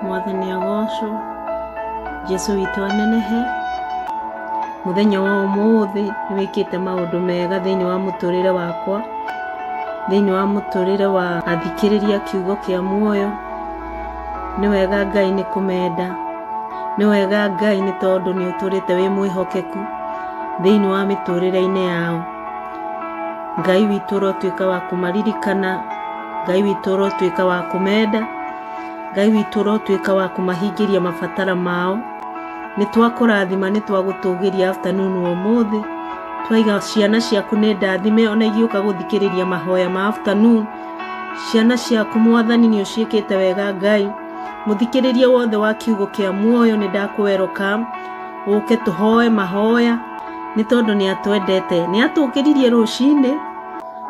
Mwathani agocwo, Jesu witũ anenehe. Mũthenya wa ũmũthĩ nĩ wĩkĩte maũndũ mega thĩinĩ wa mũtũrĩre wakwa, thĩinĩ wa mũtũrĩre wa athikĩrĩria kiugo kĩa muoyo. Nĩ wega Ngai nĩ kũmenda, nĩ wega Ngai nĩ tondũ nĩ ũtũrĩte wĩ mwĩhokeku thĩinĩ wa mĩtũrĩre-inĩ yao. Ngai witũ ũrotuĩka wa kũmaririkana, Ngai witũ ũrotuĩka wa kũmenda, Ngai witũ ũrotuĩka wa kũmahingĩria mabatara mao. Nĩ twakũrathima, nĩ twagũtũgĩria afternoon wa ũmũthĩ. Twaiga ciana ciaku nĩ ndathime ona igĩũka gũthikĩrĩria mahoya ma afternoon. Ciana ciaku Mwathani nĩ ũciĩkĩte wega Ngai. Mũthikĩrĩria wothe wa kiugo kĩa muoyo nĩ ndakũ welcome ũke tũhoe mahoya nĩ tondũ nĩ atwendete. Nĩ atũkĩririe rũcinĩ,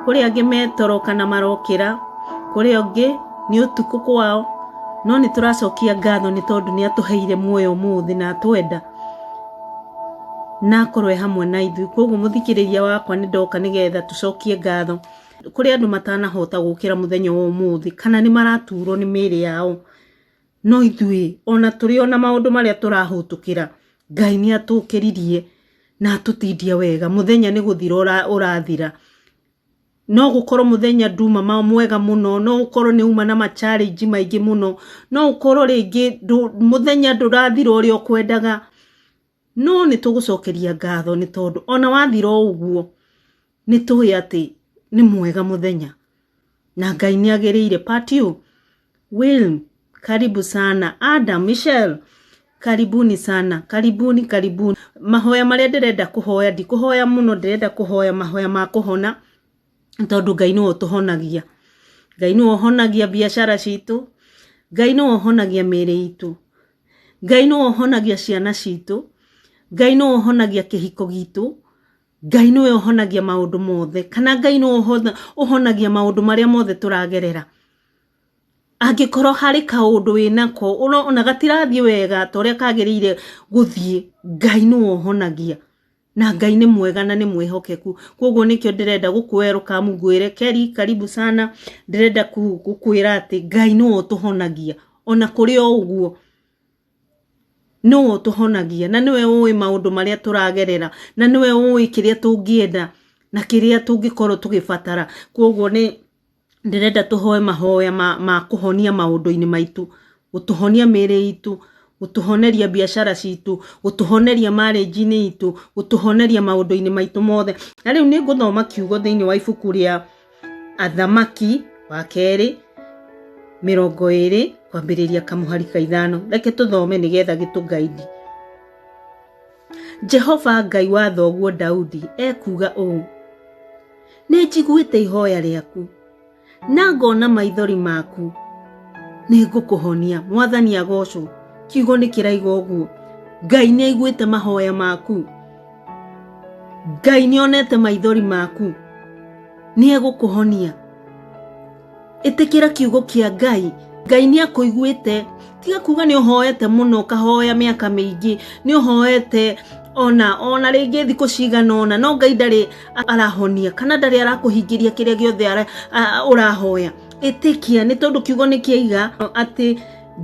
kũrĩ angĩ metoro kana marokĩra, kũrĩ angĩ nĩ ũtukũ kwao, no nĩ tũracokia ngatho nĩ tondũ nĩ atũheire muoyo ũmũthĩ na atwenda na akorwo e hamwe na ithuĩ. Koguo mũthikĩrĩria wakwa nĩ ndoka nĩgetha tũcokie ngatho. Kũrĩ andũ matanahota gũkĩra mũthenya wa ũmũthĩ kana nĩ maraturwo nĩ mĩĩrĩ yao, no ithuĩ ona tũrĩ ona maũndũ marĩa tũrahũtũkĩra, Ngai nĩ atũkĩririe na atũtindia wega. Mũthenya nĩ gũthira ũrathira. No gũkorwo mũthenya nduma mwega mũno, no gũkorwo nĩ uma na ma challenge maingĩ mũno, no ũkorwo rĩngĩ mũthenya ndũrathira ũrĩa ũkwendaga, no nĩ tũgũcokeria ngatho nĩ tondũ ona wathira o ũguo nĩ tũĩ atĩ nĩ mwega mũthenya na Ngai nĩ agĩrĩire. Patio, Will, karibu sana. Adam, Michelle, karibuni sana, karibuni, karibuni. Mahoya marĩa ndĩrenda kũhoya, ndikũhoya mũno, ndĩrenda kũhoya mahoya ma kũhona, tondũ Ngai nĩwe ũtũhonagia. Ngai nĩwe ũhonagia biacara citũ, Ngai nĩwe ũhonagia mĩĩrĩ itũ, Ngai nĩwe ũhonagia ciana citũ, Ngai nĩwe ũhonagia kĩhiko gitũ, Ngai nĩwe ũhonagia maũndũ mothe, kana Ngai nĩwe ũhonagia maũndũ marĩa mothe tũragerera. Angĩkorwo harĩ kaũndũ wĩnako ũrona gatirathiĩ wega ta ũrĩa kagĩrĩire gũthiĩ, Ngai nĩwe ũhonagia. Na Ngai nĩ mwega na nĩ mwĩhokeku. Koguo nĩkĩo ndĩrenda gũkũ welcome ngwĩre Kelly, karibu sana. Ndĩrenda gũkwĩra atĩ Ngai nĩwe ũtũhonagia. Ona kũrĩ o ũguo, nĩwe ũtũhonagia na nĩwe ũĩ maũndũ marĩa tũragerera na nĩwe ũĩ kĩrĩa tũngĩenda na kĩrĩa tũngĩkorwo tũgĩbatara. Koguo nĩ ndĩrenda tũhoe mahoya ma kũhonia maũndũ-inĩ maitũ, gũtũhonia mĩĩrĩ itũ, gũtũhoneria biacara citũ, gũtũhoneria marriage-inĩ itũ, gũtũhoneria maũndũ-inĩ maitũ mothe. Na rĩu nĩ ngũthoma kiugo thĩinĩ wa ibuku rĩa Athamaki wa kerĩ 20 kwambĩrĩria kamũhari ka 5. Reke tũthome nĩgetha gĩtũgaidi. Jehova Ngai wa thoguo Daudi ekuuga ũũ, nĩ njiguĩte ihoya rĩaku na ngona maithori maku, nĩ ngũkũhonia. Mwathani agocwo. Kiugo nĩ kĩraiga ũguo. Ngai nĩ aiguĩte mahoya maku, Ngai nĩ onete maithori maku, nĩ egũkũhonia. Ĩtĩkĩra kiugo kĩa Ngai. Ngai nĩ akũiguĩte. Tiga kuga nĩ ũhoete mũno, ũkahoya mĩaka mĩingĩ, nĩ ũhoete ona rĩngĩ thikũ cigana ũna, no Ngai ndarĩ arahonia kana ndarĩ arakũhingĩria kĩrĩa gĩothe ũrahoya. Ĩtĩkia, nĩ tondũ kiugo nĩ kĩaiga atĩ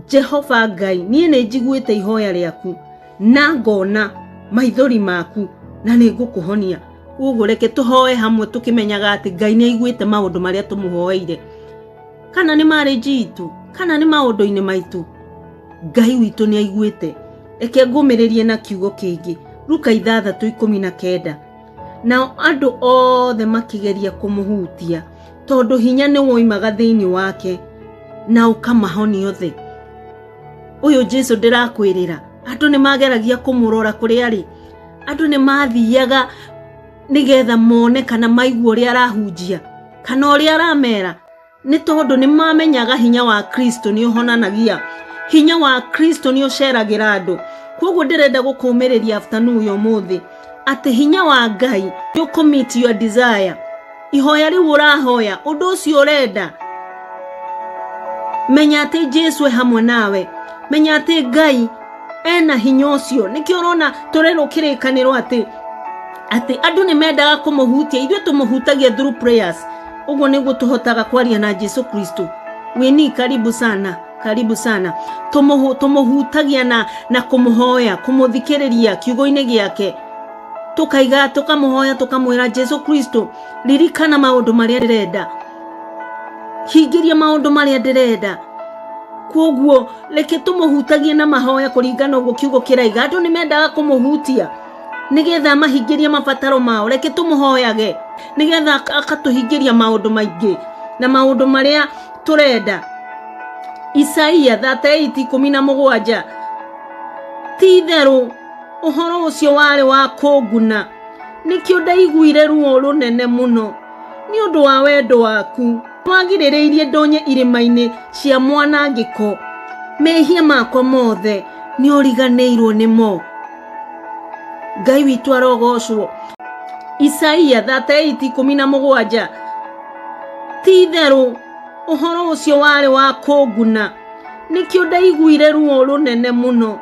Jehova Ngai, niĩ nĩ njiguĩte ihoya rĩaku na ngona maithori maku na nĩ ngũkũhonia. Koguo reke tũhoe hamwe tũkĩmenyaga atĩ Ngai nĩ aiguĩte maũndũ marĩa tũmũhoeire, kana nĩ marriage itũ, kana nĩ maũndũ-inĩ maitũ, Ngai witũ nĩ aiguĩte. Reke ngũmĩrĩrie na kiugo kĩngĩ, Luka 6:19. Nao andũ othe makĩgeria kũmũhutia, tondũ hinya nĩ woimaga thĩinĩ wake na ũkamahonia othe. Ũyũ Jesu ndĩrakwĩrĩra, andũ nĩ mageragia kũmũrora kũrĩa arĩ, andũ nĩ mathiaga nĩgetha mone kana maigue ũrĩa arahunjia kana ũrĩa aramera, nĩ tondũ nĩ mamenyaga hinya wa Kristo nĩ ũhonanagia, hinya wa Kristo nĩ ũceragĩra andũ. Koguo ndĩrenda gũkũmĩrĩria afternoon ya ũmũthĩ atĩ hinya wa Ngai nĩ ũkũ-meet your desire. Ihoya rĩu ũrahoya, ũndũ ũcio ũrenda, menya atĩ Jesu e hamwe nawe, menya atĩ Ngai ena hinya ũcio. Nĩkĩo ũrona tũrerwo kĩrĩkanĩro atĩ andũ nĩ mendaga kũmũhutia, ithuĩ tũmũhutagia through prayers. Ũguo nĩguo tũhotaga kwaria na Jesu Kristo. Wini, karibu sana. Karibu sana. Tũmũhutagia na kũmũhoya, kũmũthikĩrĩria kiugo-inĩ gĩake, tukaiga tukamũhoya, tukamwĩra Jesu Kristo, ririkana maũndũ marĩa ndĩrenda, hingĩria maũndũ marĩa ndĩrenda. Koguo reke tũmũhutagie na mahoya kũringana ũguo kiugo kĩraiga. Andũ nĩ mendaga kũmũhutia nĩgetha mahingĩrie mabataro mao. Reke tũmũhoyage nĩgetha akatũhingĩria maũndũ maingĩ na maũndũ marĩa tũrenda. Isaia 38:17, ti itherũ ũhoro ũcio warĩ wa kũnguna, nĩkĩo ndaiguire ruo rũnene mũno nĩ ũndũ wa wendo waku. Wagirĩrĩirie ndonye irĩma-inĩ cia mwanangĩko, mehia makwa mothe nĩ ũriganĩirwo nĩmo. Ngai witũ arogocwo. Isaia 38:17, ti itherũ ũhoro ũcio warĩ wa kũnguna, nĩkĩo ndaiguire ruo rũnene mũno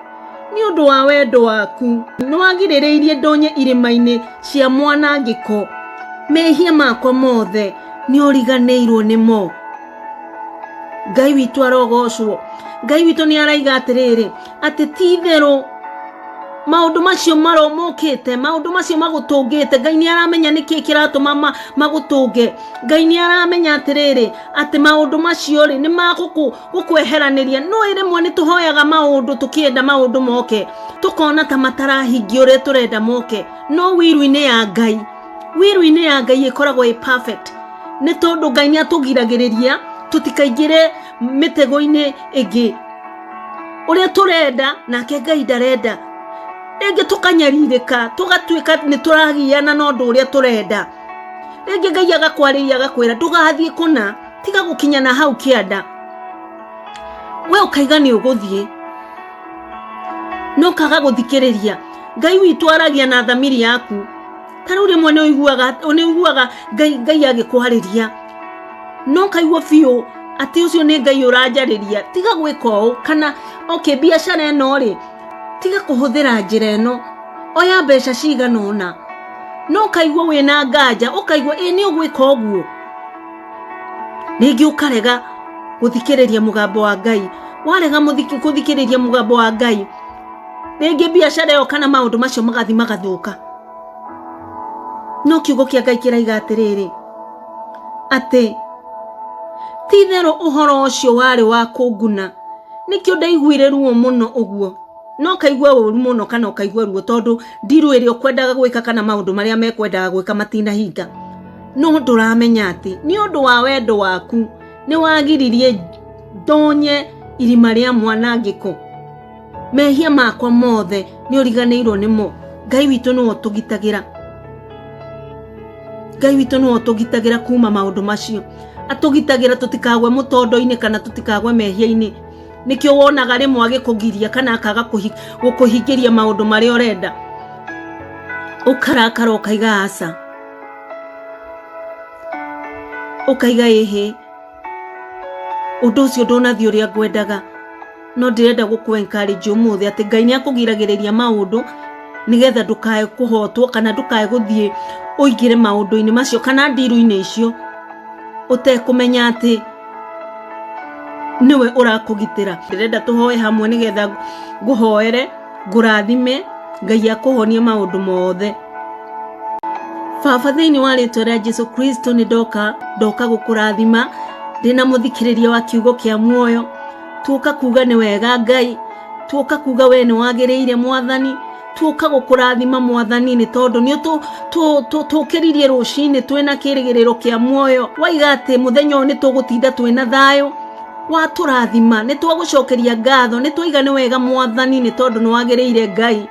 nĩ ũndũ wa wendo waku. Nĩwagirĩrĩirie ndonye irĩma-inĩ cia mwanangĩko, mehia makwa mothe nĩ ũriganĩirwo nĩmo. Ngai witũ arogocwo. Ngai witũ nĩ araiga atĩrĩrĩ, atĩ ti itherũ maũndũ macio maromokĩte, maũndũ macio magũtũngĩte, Ngai nĩ aramenya nĩkĩ kĩratũma magũtũnge. Ngai nĩ aramenya atĩrĩrĩ, atĩ maũndũ macio rĩ nĩ magũkweheranĩria. No rĩmwe nĩ tũhoyaga maũndũ tũkĩenda maũndũ moke, tũkona ta matarahingia ũrĩa tũrenda moke. No wiru-inĩ ya Ngai, wiru-inĩ ya Ngai ĩkoragwo ĩ perfect, nĩ tondũ Ngai nĩ atũgiragĩrĩria tũtikaingĩre mĩtego-inĩ ĩngĩ. Ũrĩa tũrenda nake Ngai ndarenda. Rĩngĩ tũkanyarirĩka, tũgatuĩka nĩ tũragiana na ũndũ ũrĩa tũrenda. Rĩngĩ Ngai agakwarĩria agakwĩra ndũgathiĩ kũna, tiga gũkinya na hau kĩanda. We ũkaiga nĩ ũgũthiĩ, no kaga gũthikĩrĩria. Ngai witũ aragia na thamiri yaku. Ta rĩu rĩmwe nĩ ũiguaga Ngai agĩkwarĩria, no ũkaigua biũ atĩ ũcio nĩ Ngai ũranjarĩria, tiga gwĩka ũũ, kana okay, biacara ĩno rĩ, tiga kũhũthĩra njĩra ĩno, oya mbeca cigana ũna. No ũkaigua wĩna nganja, ũkaigua ĩ nĩ ũgwĩka ũguo. Rĩngĩ ũkarega gũthikĩrĩria mũgambo wa Ngai. Warega gũthikĩrĩria mũgambo wa Ngai, rĩngĩ biacara ĩyo kana maũndũ macio magathiĩ magathũka. No kiugo kĩa Ngai kĩraiga atĩrĩrĩ, atĩ ti itherũ ũhoro ũcio warĩ wa kũnguna, nĩkĩo ndaiguire ruo mũno ũguo. No ũkaigua ũru mũno kana ũkaigua ruo tondũ ndiru ĩrĩa ũkwendaga gwĩka kana maũndũ marĩa mekwendaga gwĩka matinahinga. No ndũramenya atĩ nĩ ũndũ wa wendo waku nĩ wagiririe ndonye irima rĩa mwanangĩko. Mehia makwa mothe nĩ ũriganĩirwo nĩmo. Ngai witũ nĩwe ũtũgitagĩra. Ngai witũ nĩwe ũtũgitagĩra kuma maũndũ macio. Atũgitagĩra tũtikagwe mũtondo-inĩ kana tũtikagwe mehia-inĩ. Nĩkĩo wonaga rĩmwe agĩkũgiria kana akaga gũkũhingĩria maũndũ marĩa ũrenda. Ũkarakara ũkaiga aca, ũkaiga ĩhĩ, ũndũ ũcio ndũnathiĩ ũrĩa ngwendaga. No ndĩrenda gũkũ encourage ũmũthĩ atĩ Ngai nĩ akũgiragĩrĩria maũndũ nĩgetha ndũkae kũhotwo kana ndũkae gũthiĩ ũingĩre maũndũ-inĩ macio kana ndiru-inĩ icio ũtekũmenya atĩ nĩwe ũrakũgitĩra. Ndĩrenda tũhoe hamwe nĩgetha ngũhoere, ngũrathime, Ngai akũhonie maũndũ mothe. Baba, thĩinĩ wa rĩtwa rĩa Jesu Kristo nĩ ndoka gũkũrathima ndĩna mũthikĩrĩria wa kiugo kĩa muoyo. Tuoka kuga nĩ wega Ngai, tuoka kuga we nĩ wagĩrĩire Mwathani, tuoka gũkũrathima Mwathani nĩ tondũ nĩ tũkĩririe rũcinĩ twĩna kĩrĩgĩrĩro kĩa muoyo. Waiga atĩ mũthenya ũyũ nĩ tũgũtinda twĩna thayũ, watũrathima, nĩ twagũcokeria ngatho, nĩ twaiga nĩ wega Mwathani nĩ tondũ nĩ wagĩrĩire Ngai.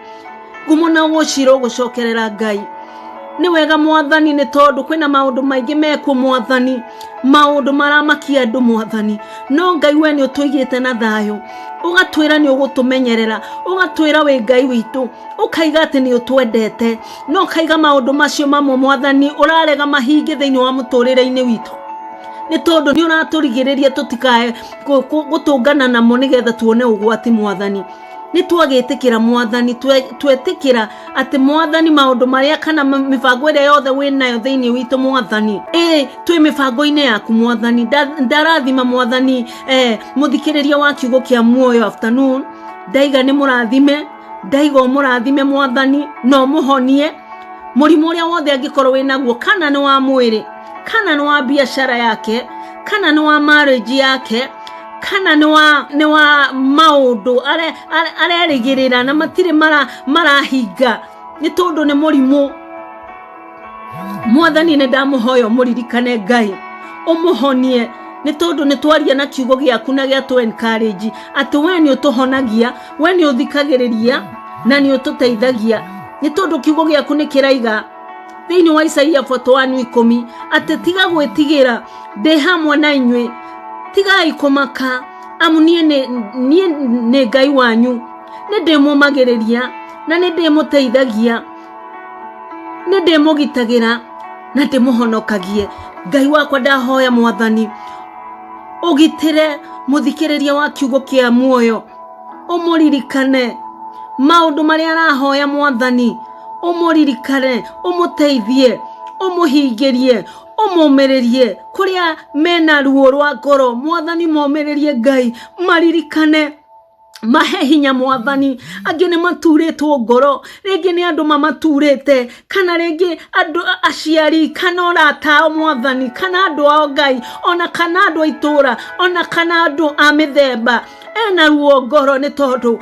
Ngumo na ũgociro gũcokerera Ngai. Nĩ wega Mwathani nĩ tondũ kwĩna maũndũ maingĩ mekuo Mwathani, maũndũ maramakia andũ Mwathani, no Ngai we nĩ ũtũigĩte na thayũ, ũgatwĩra nĩ ũgũtũmenyerera, ũgatwĩra wĩ Ngai witũ, ũkaiga atĩ nĩ ũtwendete, no ũkaiga maũndũ macio mamwe Mwathani ũrarega mahinge thĩinĩ wa mũtũrĩre-inĩ witũ, nĩ tondũ nĩ ũratũrigĩrĩria tũtikae gũtũngana namo nĩgetha tuone ũgwati Mwathani. Nĩ twagĩtĩkĩra Mwathani, twetĩkĩra atĩ Mwathani maũndũ marĩa kana mĩbango ĩrĩa yothe wĩ nayo thĩinĩ witũ Mwathani, ĩ twĩ mĩbango-inĩ yaku Mwathani. Ndarathima Mwathani mũthikĩrĩria wa kiugo kĩa muoyo afternoon, ndaiga nĩ mũrathime, ndaiga ũmũrathime Mwathani na ũmũhonie mũrimũ ũrĩa wothe angĩkorwo wĩ naguo, kana nĩ wa mwĩrĩ, kana nĩ wa biacara yake, kana nĩ wa marriage yake, kana nĩ wa maũndũ arerĩgĩrĩra na matirĩ marahinga nĩ tondũ nĩ mũrimũ. Mwathani nĩ ndamũhoya ũmũririkane Ngai, ũmũhonie nĩ tondũ nĩ twaria na kiugo gĩaku na gĩa tũ encourage atĩ we nĩ ũtũhonagia, we nĩ ũthikagĩrĩria na nĩ ũtũteithagia, nĩ tondũ kiugo gĩaku nĩ kĩraiga thĩinĩ wa Isaia 41:10 atĩ tiga gwĩtigĩra, ndĩ hamwe na inyuĩ, tigai kũmaka, amu niĩ nĩ Ngai wanyu, nĩ ndĩmũmagĩrĩria na nĩ ndĩmũteithagia, nĩ ndĩmũgitagĩra na ndĩmũhonokagie. Ngai wakwa ndahoya Mwathani ũgitĩre mũthikĩrĩria wa kiugo kĩa muoyo, ũmũririkane maũndũ marĩa arahoya Mwathani, ũmũririkane, ũmũteithie, ũmũhingĩrie, ũmũmĩrĩrie kũrĩa mena ruo rwa ngoro. Mwathani momĩrĩrie Ngai, maririkane, mahe hinya Mwathani. Angĩ nĩ maturĩtwo ngoro, rĩngĩ nĩ andũ mamaturĩte, kana rĩngĩ andũ aciari, kana ũrata ao Mwathani, kana andũ ao Ngai, ona kana andũ a itũũra, ona kana andũ a mĩthemba. Ena ruo ngoro nĩ tondũ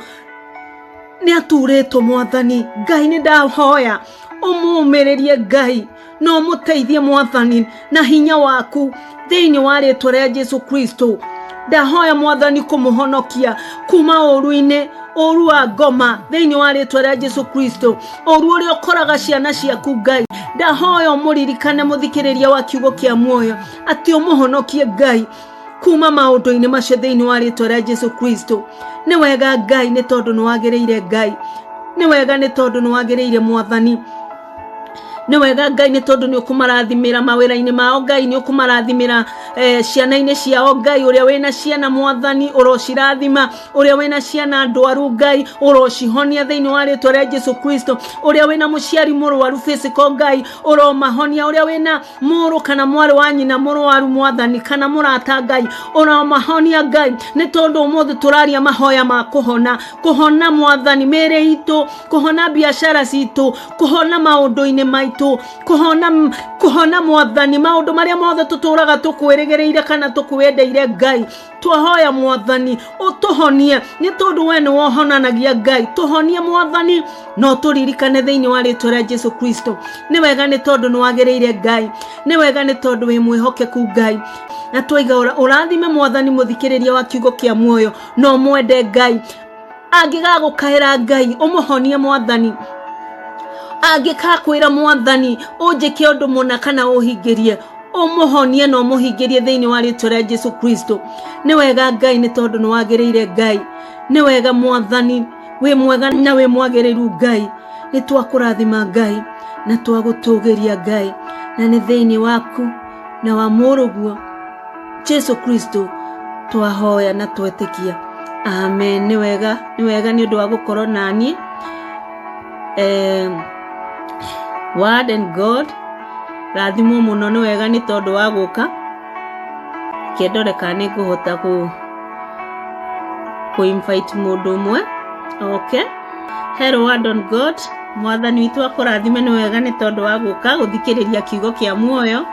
nĩ aturĩtwo Mwathani. Ngai nĩ ndahoya ũmũmĩrĩrie Ngai na ũmũteithie Mwathani na hinya waku thĩinĩ wa rĩtwa rĩa Jesu Kristo. Ndahoya Mwathani kũmũhonokia kuma ũru-inĩ, ũru wa ngoma thĩinĩ wa rĩtwa rĩa Jesu Kristo, ũru ũrĩa ũkoraga ciana ciaku Ngai. Ndahoya ũmũririkane mũthikĩrĩria wa kiugo kĩa muoyo atĩ ũmũhonokie Ngai kuma maũndũ-inĩ macio thĩinĩ wa rĩtwa rĩa Jesu Kristo. Nĩ wega Ngai nĩ tondũ nĩ wagĩrĩire Ngai, nĩ wega nĩ tondũ nĩ wagĩrĩire Mwathani, nĩ wega Ngai nĩ tondũ nĩ ũkũmarathimĩra mawĩra-inĩ mao Ngai, nĩ ũkũmarathimĩra ciana-inĩ ciao Ngai. Ũrĩa wĩna ciana Mwathani ũrocirathima, ũrĩa wĩna ciana ndwaru Ngai ũrocihonia thĩinĩ wa rĩtwa rĩa Jesu Kristo, ũrĩa wĩna mũciari mũrwaru physical Ngai ũromahonia, ũrĩa wĩna mũrũ kana mwarĩ wa nyina mũrwaru Mwathani kana mũrata Ngai ũromahonia Ngai, nĩ tondũ ũmũthĩ tũraria mahoya ma kũhona, kũhona Mwathani mĩĩrĩ itũ, kũhona biacara citũ, kũhona maũndũ-inĩ maitũ, kũhona Mwathani maũndũ marĩa mothe tũtũraga tũkwĩrĩgĩrĩire kana tũkwĩendeire Ngai. Twahoya Mwathani ũtũhonie nĩ tondũ we nĩ wohonanagia Ngai. Tũhonie Mwathani na ũtũririkane thĩinĩ wa rĩtwa rĩa Jesu Kristo. Nĩ wega nĩ tondũ nĩ wagĩrĩire Ngai, nĩ wega nĩ tondũ wĩ mwĩhokeku Ngai. Na twaiga ũrathime Mwathani mũthikĩrĩria wa kiugo kĩa muoyo na ũmwende Ngai. Angĩgagũkaĩra Ngai ũmũhonie Mwathani, angĩkakwĩra Mwathani ũnjĩke ũndũ mũna kana ũhingĩrie, ũmũhonie na ũmũhingĩrie thĩinĩ wa rĩtwa rĩa Jesu Kristo. Nĩ wega Ngai nĩ tondũ nĩ wagĩrĩire Ngai, nĩ wega Mwathani, wĩ mwega na wĩ mwagĩrĩru Ngai. Nĩ twakũrathima Ngai na twagũtũgĩria Ngai, na nĩ thĩinĩ waku na wa mũrũguo Jesu Kristo twahoya na twetĩkia, amen. Nĩ wega, nĩ wega nĩ ũndũ wa gũkorwo naniĩ. Word and God rathimwo mũno. Nĩ wega nĩ tondũ wa gũka kĩndore kana nĩ ngũhota kũ invite mũndũ ũmwe. Okay, hello Word on God, Mwathani witũ akũrathime. Nĩ wega nĩ tondũ wa gũka gũthikĩrĩria kiugo kĩa muoyo.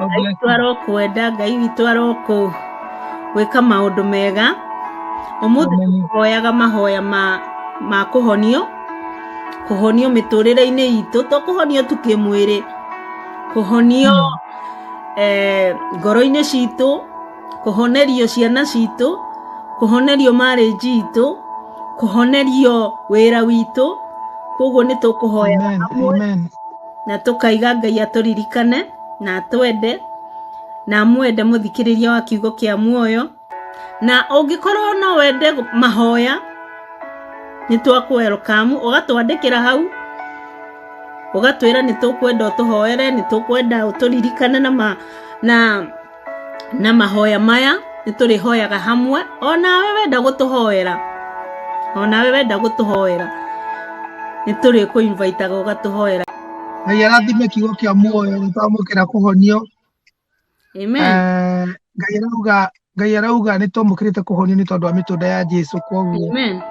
Ngai witũ arokwenda, Ngai witũ arokũ gwĩka maũndũ mega. Ũmũthĩ tũhoyaga mahoya ma kũhonio, kũhonio mĩtũrĩre-inĩ itũ, to kũhonio tu kĩmwĩrĩ, kũhonio ngoro-inĩ citũ, kũhonerio ciana citũ, kũhonerio marriage itũ, kũhonerio wĩra witũ. Koguo nĩ tũkũhoya hamwe na tũkaiga Ngai atũririkane na atwende na amwende mũthikĩrĩria wa kiugo kĩa muoyo. Na ũngĩkorwo no wende mahoya, nĩ twakũ welcome, ũgatwandĩkĩra hau ũgatwĩra nĩ tũkwenda ũtũhoere, nĩ tũkwenda ũtũririkane na mahoya maya, nĩ tũrĩhoyaga hamwe. Onawe wenda gũtũhoera Onawe wenda gũtũhoera nĩ tũrĩkũ-invitaga ũgatũhoera. Ngai arathime kiugo kĩa muoyo nĩ twamũkĩra kũhonio. Amen. Ngai arauga nĩ twamũkĩrĩte kũhonio nĩ tondũ wa mĩtũnda ya Jesu. Koguo Amen.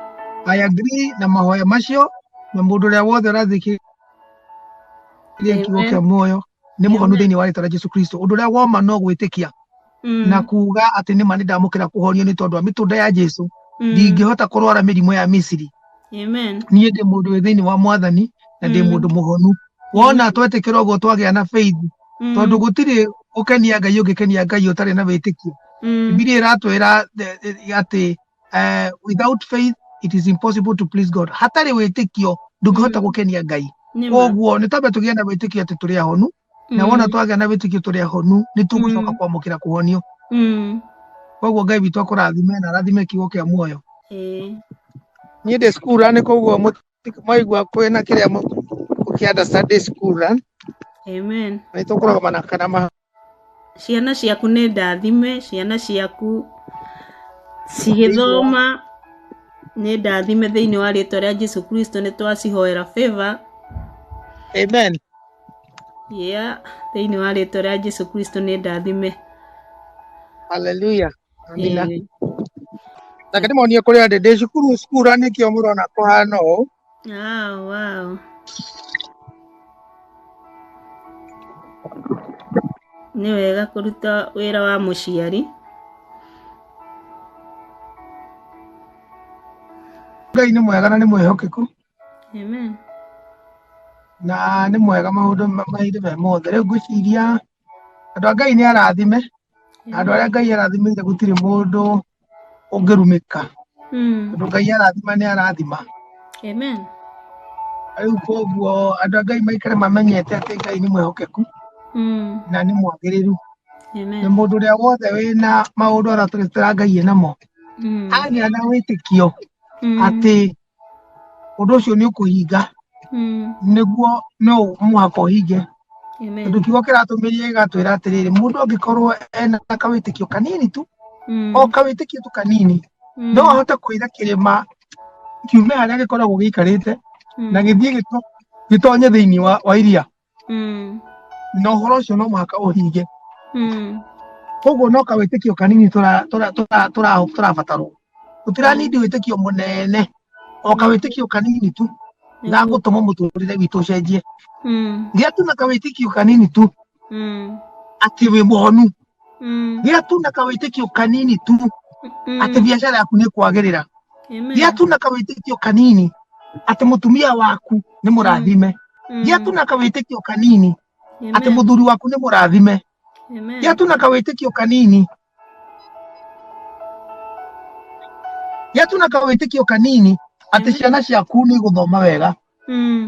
I agree na mahoya macio, na mũndũ ũrĩa wothe ũrathikĩrĩria kiugo Amen. kĩa muoyo nĩ mũhonu Amen. thĩinĩ wa rĩtwa rĩa Jesu Kristo. Ũndũ ũrĩa woma no gwĩtĩkia na kuga atĩ nĩma nĩ ndamũkĩra kũhonio nĩ tondũ wa mĩtũnda ya Jesu. Ndingĩhota kũrwara mĩrimũ ya Misiri. Amen. Niĩ ndĩ mũndũ wĩ thĩinĩ wa Mwathani na ndĩ mũndũ mũhonu. Wona twetĩkĩra ũguo, twagĩa na faith, tondũ gũtirĩ gũkenia Ngai ũngĩkenia Ngai ũtarĩ na wĩtĩkio. Bibilia ĩratwĩra atĩ without faith it is impossible to please God. Hatarĩ wĩtĩkio ndũngĩhota gũkenia Ngai. Nĩma. Koguo nĩ twambe tũgĩe na wĩtĩkio atĩ tũrĩ ahonu, na wona twagĩa na wĩtĩkio tũrĩ ahonu, nĩ tũgũcoka kwamũkĩra kũhonio. Koguo Ngai witũ akũrathime na arathime kiugo kĩa muoyo. Ĩĩ. Niĩ ndĩ school run, koguo mwaigua kwĩna kĩrĩa mũkĩ understand, ndĩ school run. Amen. Nĩ tũkũrũgama kana ma Ciana ciaku nĩ ndathime, ciana ciaku cigĩthoma nĩ ndathime thĩinĩ wa rĩtwa rĩa Jesu Kristo. Nĩ twacihoera favor. Amen. Yeah, thĩinĩ wa rĩtwa rĩa Jesu Kristo nĩ ndathime. Hallelujah, amina. Ĩĩ. Reke ndĩmonie kũrĩa ndĩ cukuru. School run nĩkĩo mũrona kũhana ũũ. Ah, wow. Nĩ wega kũruta wĩra wa mũciari. Ngai nĩ mwega na nĩ mwĩhokeku. Amen. Na nĩ mwega maũndũ mahinda me mothe. Rĩu ngwĩciria andũ a Ngai nĩ arathime, na andũ arĩa Ngai arathimĩte gũtirĩ mũndũ ũngĩrumĩka, tondũ Ngai arathima nĩ arathima. Amen. Rĩu koguo andũ a Ngai maikare mamenyete atĩ Ngai nĩ mwĩhokeku na nĩ mwagĩrĩru, Amen. Na mũndũ ũrĩa wothe wĩna maũndũ aratũrĩtĩra Ngai enamo, agĩa na wĩtĩkio atĩ ũndũ ũcio nĩ ũkũhinga, nĩguo no mũhaka ũhinge, Amen. tondũ kiugo kĩratũmĩria gĩgatwĩra atĩrĩrĩ, mũndũ angĩkorwo ena kawĩtĩkio kanini tu, o kawĩtĩkio tu kanini, no ahote kwĩra kĩrĩma kiume harĩa gĩkoragwo gĩikarĩte na gĩthiĩ gĩtonye thĩinĩ wa iria, na ũhoro ũcio no mũhaka ũhinge. Koguo no kawĩtĩkio kanini tũrabatarwo, tũtiranindi wĩtĩkio mũnene, o kawĩtĩkio kanini tu gagũtũma mũtũrĩre witũ ũcenjie. Gĩa tu na kawĩtĩkio kanini tu atĩ wĩ mũhonu. Gĩa tu na kawĩtĩkio kanini tu atĩ biacara yaku nĩ kwagĩrĩra. Amen. Gĩa tu na kawĩtĩkio kanini atĩ mũtumia waku nĩ mũrathime. Gĩa tu na kawĩtĩkio kanini atĩ Amen. mũthuri waku nĩ mũrathime. Amen. Gĩa tu na kawĩtĩkio kanini, gĩa tu na kawĩtĩkio kanini atĩ Amen. ciana ciaku nĩ igũthoma wega.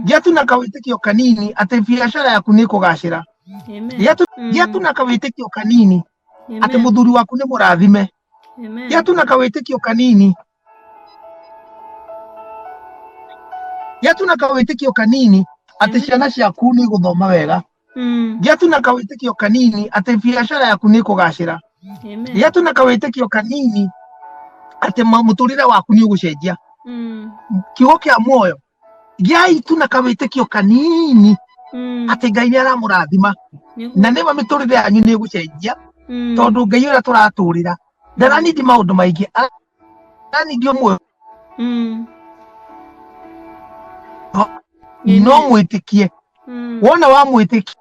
Gĩa tu na kawĩtĩkio kanini atĩ biacara yaku nĩ ĩkũgacĩra. Amen. Gĩa tu na kawĩtĩkio kanini atĩ Amen. mũthuri waku nĩ mũrathime. Amen. Gĩa tu na kawĩtĩkio kanini, gĩa tu na kawĩtĩkio kanini atĩ Amen. ciana ciaku nĩ igũthoma wega. Gĩa tu na kawĩtĩkio kanini atĩ biacara yaku nĩ ĩkũgacĩra. Amen. Gĩa tu na kawĩtĩkio kanini atĩ mũtũrĩre waku nĩ ũgũcenjia. Kiugo kĩa muoyo, gĩai tu na kawĩtĩkio kanini atĩ Ngai nĩ aramũrathima, Nĩguo. na nĩma mĩtũrĩre yanyu nĩ ĩgũcenjia, tondũ Ngai ũrĩa tũratũrĩra ndaranindi maũndũ maingĩ, aranindi ũmwe, no Amen. mwĩtĩkie. Wona wamwĩtĩkia,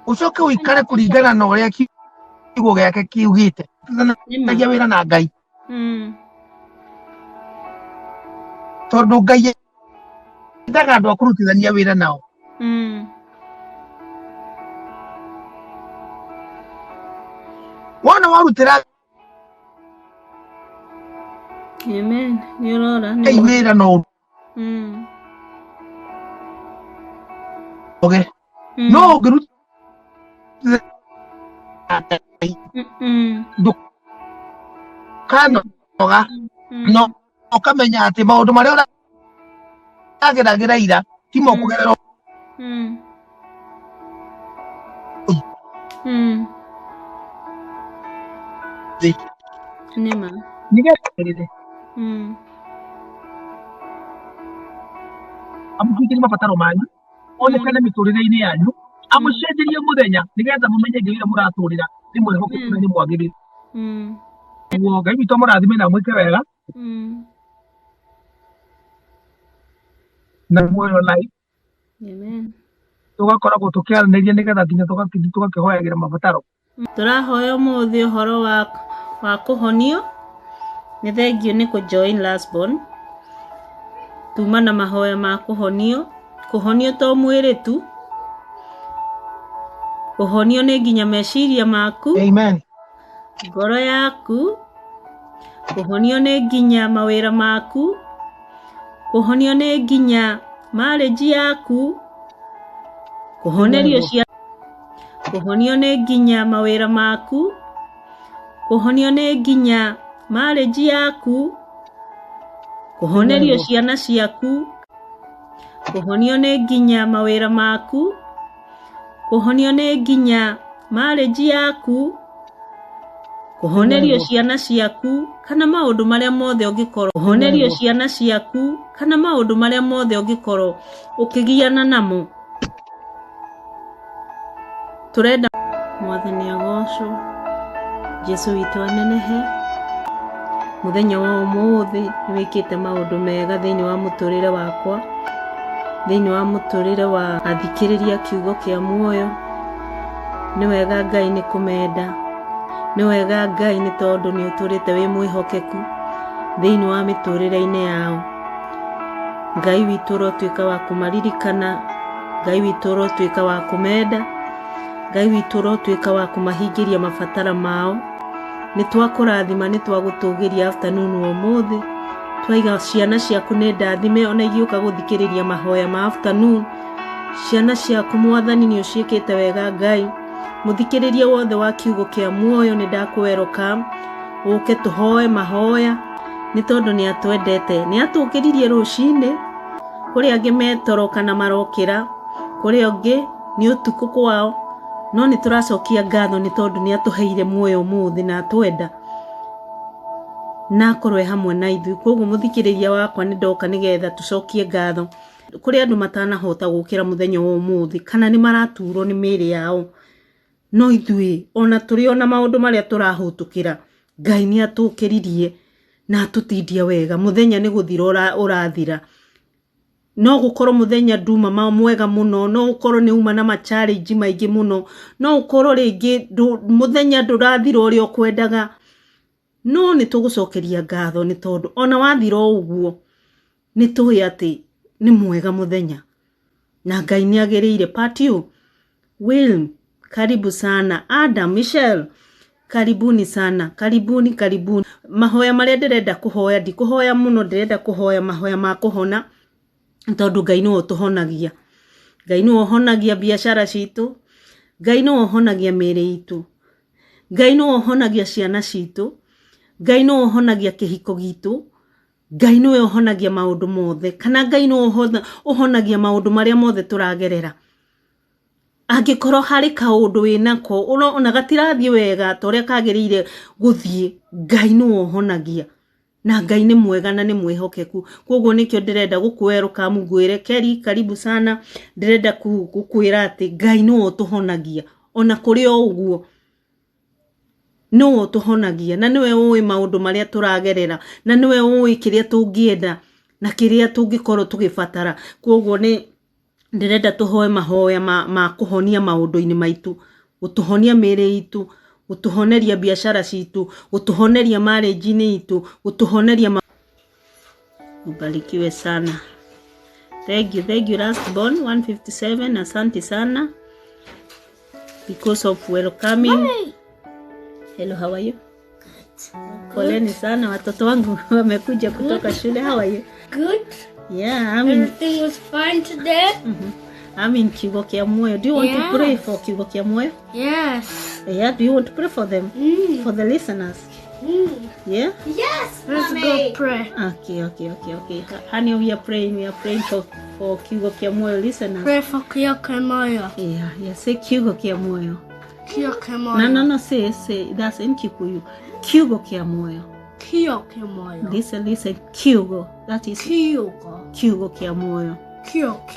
ũcoke ũikare kũringana na ũrĩa kiugo gĩake kiugĩte. Nĩma. Tagia wĩra na Ngai, tondũ Ngai endaga andũ a kũrutithania wĩra nao. Wona warutĩra Amen. Nĩ ũrora Ngai nĩ wĩra no ũge no ũngĩrutĩra Ngai ndũkanoga, no ũkamenya atĩ maũndũ marĩa ũrageragĩra ira timo kũgerera. Thĩ Nĩma. nĩgetha Mm. Amũhingĩrie mabataro manyu, onekane mĩtũrĩre-inĩ yanyu, amũcenjerie mũthenya nĩgetha mũmenye Ngai ũrĩa mũratũrĩra nĩ mwĩhokeku na nĩ mwagĩrĩru. Ũguo Ngai witũ amũrathime na amwĩke wega na muoyo live. Amen. Tũgakoragwo tũkĩaranĩria nĩgetha nginya tũgakĩhoyagĩra mabataro. Tũrahoya ũmũthĩ ũhoro wa kũhonio. Nĩ thengiũ nĩ kũ join last born. Tuma na mahoya ma kũhonio. Kũhonio to mwĩrĩ tu, kũhonio nĩ nginya meciria maku. Amen. Ngoro yaku. Kũhonio nĩ nginya mawĩra maku. Kũhonio nĩ nginya marriage yaku. Kũhonerio cia kũhonio nĩ nginya mawĩra maku. Kũhonio nĩ nginya marriage yaku. Kũhonerio ciana ciaku. Kũhonio nĩ nginya mawĩra maku. Kũhonio nĩ nginya marriage yaku. Kũhonerio ciana ciaku kana maũndũ marĩa mothe ũngĩkorwo. Kũhonerio ciana ciaku kana maũndũ marĩa mothe ũngĩkorwo ũkĩgiana namo. Tũrenda Mwathani agocwo, Jesu witũ anenehe. Mũthenya wa ũmũthĩ nĩ wĩkĩte maũndũ mega thĩinĩ wa mũtũrĩre wakwa, thĩinĩ wa mũtũrĩre wa athikĩrĩria kiugo kĩa muoyo. Nĩ wega Ngai nĩ kũmenda, nĩ wega Ngai nĩ tondũ nĩ ũtũrĩte wĩ mwĩhokeku thĩinĩ wa mĩtũrĩre-inĩ yao. Ngai witũ ũrotuĩka wa kũmaririkana, Ngai witũ ũrotuĩka wa kũmenda, Ngai witũ ũrotuĩka wa kũmahingĩria mabatara mao. Nĩ twakũrathima, nĩ twagũtũgĩria afternoon ũmũthĩ. Twaiga ciana ciaku nĩ ndathime ona igĩũka gũthikĩrĩria mahoya ma afternoon. Ciana ciaku Mwathani nĩ ũciĩkĩte wega Ngai. Mũthikĩrĩria wothe wa kiugo kĩa muoyo nĩ ndakũ welcome ũke tũhoe mahoya nĩ tondũ nĩ atwendete. Nĩ atũkĩririe rũcinĩ, kũrĩ angĩ metoro kana marokĩra, kũrĩ angĩ nĩ ũtukũ kwao, no nĩ tũracokia ngatho nĩ tondũ nĩ atũheire muoyo ũmũthĩ na atwenda na akorwo e hamwe na ithuĩ. Koguo mũthikĩrĩria wakwa nĩ ndoka nĩgetha tũcokie ngatho. Kũrĩ andũ matanahota gũkĩra mũthenya wa ũmũthĩ kana nĩ maraturwo nĩ mĩĩrĩ yao, no ithuĩ ona tũrĩ ona maũndũ marĩa tũrahũtũkĩra, Ngai nĩ atũkĩririe na atũtindia wega. Mũthenya nĩ gũthira ũrathira. No gũkorwo mũthenya nduma mwega mũno, no gũkorwo nĩ uma na ma challenge maingĩ mũno, no ũkorwo rĩngĩ mũthenya ndũrathira ũrĩa ũkwendaga, no nĩ tũgũcokeria ngatho nĩ tondũ ona wathira o ũguo nĩ tũĩ atĩ nĩ mwega mũthenya na Ngai nĩ agĩrĩire. Patio Will, karibu sana. Adam, Michelle, karibuni sana, karibuni, karibuni. Mahoya marĩa ndĩrenda kũhoya, ndikũhoya mũno, ndĩrenda kũhoya mahoya ma kũhona tondũ Ngai nĩwe ũtũhonagia. Ngai nĩwe ũhonagia biacara citũ, Ngai nĩwe ũhonagia mĩĩrĩ itũ, Ngai nĩwe ũhonagia ciana citũ, Ngai nĩwe ũhonagia kĩhiko gitũ, Ngai nĩwe ũhonagia maũndũ mothe, kana Ngai nĩwe ũhonagia maũndũ marĩa mothe tũragerera. Angĩkorwo harĩ kaũndũ wĩnako ona gatirathiĩ wega ta ũrĩa kagĩrĩire gũthiĩ, Ngai nĩwe ũhonagia. Na Ngai nĩ mwega na nĩ mwĩhokeku. Koguo nĩkĩo ndĩrenda gũkũ welcome ngwĩre Kerry, karibu sana. Ndĩrenda gũkwĩra atĩ Ngai nĩwe ũtũhonagia ona kũrĩ o ũguo nĩwe ũtũhonagia na nĩwe ũĩ maũndũ marĩa tũragerera na nĩwe ũĩ kĩrĩa tũngĩenda na kĩrĩa tũngĩkorwo tũgĩbatara. Koguo nĩ ndĩrenda tũhoe mahoya ma kũhonia maũndũ-inĩ maitũ, gũtũhonia mĩĩrĩ itũ, gũtũhoneria biacara citũ, gũtũhoneria marriage-inĩ itũ, gũtũhoneria. Ubarikiwe sana. Thank you, thank you last born 157. Asante sana because of welcoming. Mommy. Hello, how are you? Poleni sana, watoto wangu wamekuja kutoka shule. How are you? Good. Yeah, I'm in, Everything was fine today. I'm in Kiugo Kia Muoyo. Do you want to pray Yes. for Kiugo Kia Muoyo? Yes. Yeah, do you want to pray for them? For the listeners? Yeah? Yes, Let's mommy. go pray. Okay. Honey, we are praying. We are praying for Kiugo Kia Muoyo listeners. Pray for Kiugo Kia Muoyo. Yeah, say Kiugo Kia Muoyo. Kiugo Kia Muoyo. No, say, that's in Kikuyu. Kiugo Kia Muoyo. Kiugo Kia Muoyo. Listen, Kiugo. That is Kiugo. Kiugo Kia Muoyo. Kiok.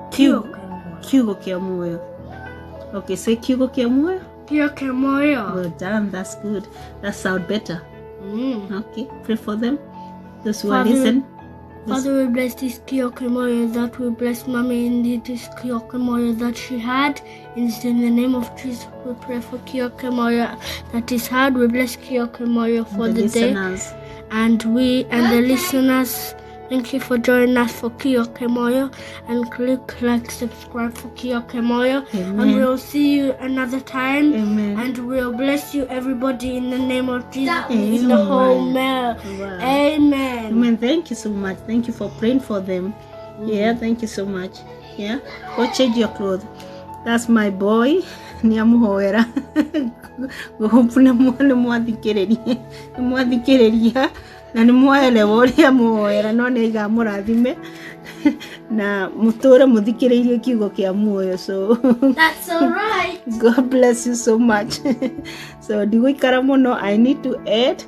Kiugo kiugo kĩa muoyo. Okay, say kiugo kĩa muoyo. Kiok moyo. Well done, that's good. That sound better. Okay, pray for them. Those who are listen. Father, we bless this Kiokemoyo that we bless Mommy in this Kiokemoyo that she had. In the name of Jesus, we pray for Kiokemoyo that is had. We bless Kiokemoyo for the day. Listeners. And we and the listeners, thank you for joining us for Kiokemoyo. And click like, subscribe for Kiokemoyo. Amen. And we'll see you another time. Amen. And we'll bless you everybody in the name of Jesus. In the whole mail. Wow. Amen. Amen. Thank you so much. Thank you for praying for them. Yeah, thank you so much. Yeah. Go change your clothes. That's my boy. Nĩamũhoera. Hope nĩ mwathikĩrĩria, nĩ mwathikĩrĩria na nĩ mwaelewa ũrĩa mũhoera, no nĩ aiga mũrathime na mũtũre mũthikĩrĩirie kiugo kĩa muoyo, so That's all right. God bless you so much. So ndigũikara mũno. I need to add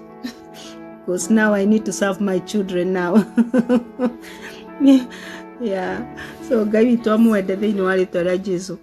because now I need to serve my children now. Yeah, so Ngai witũ amwende thĩinĩ wa rĩtwa rĩa Jesu.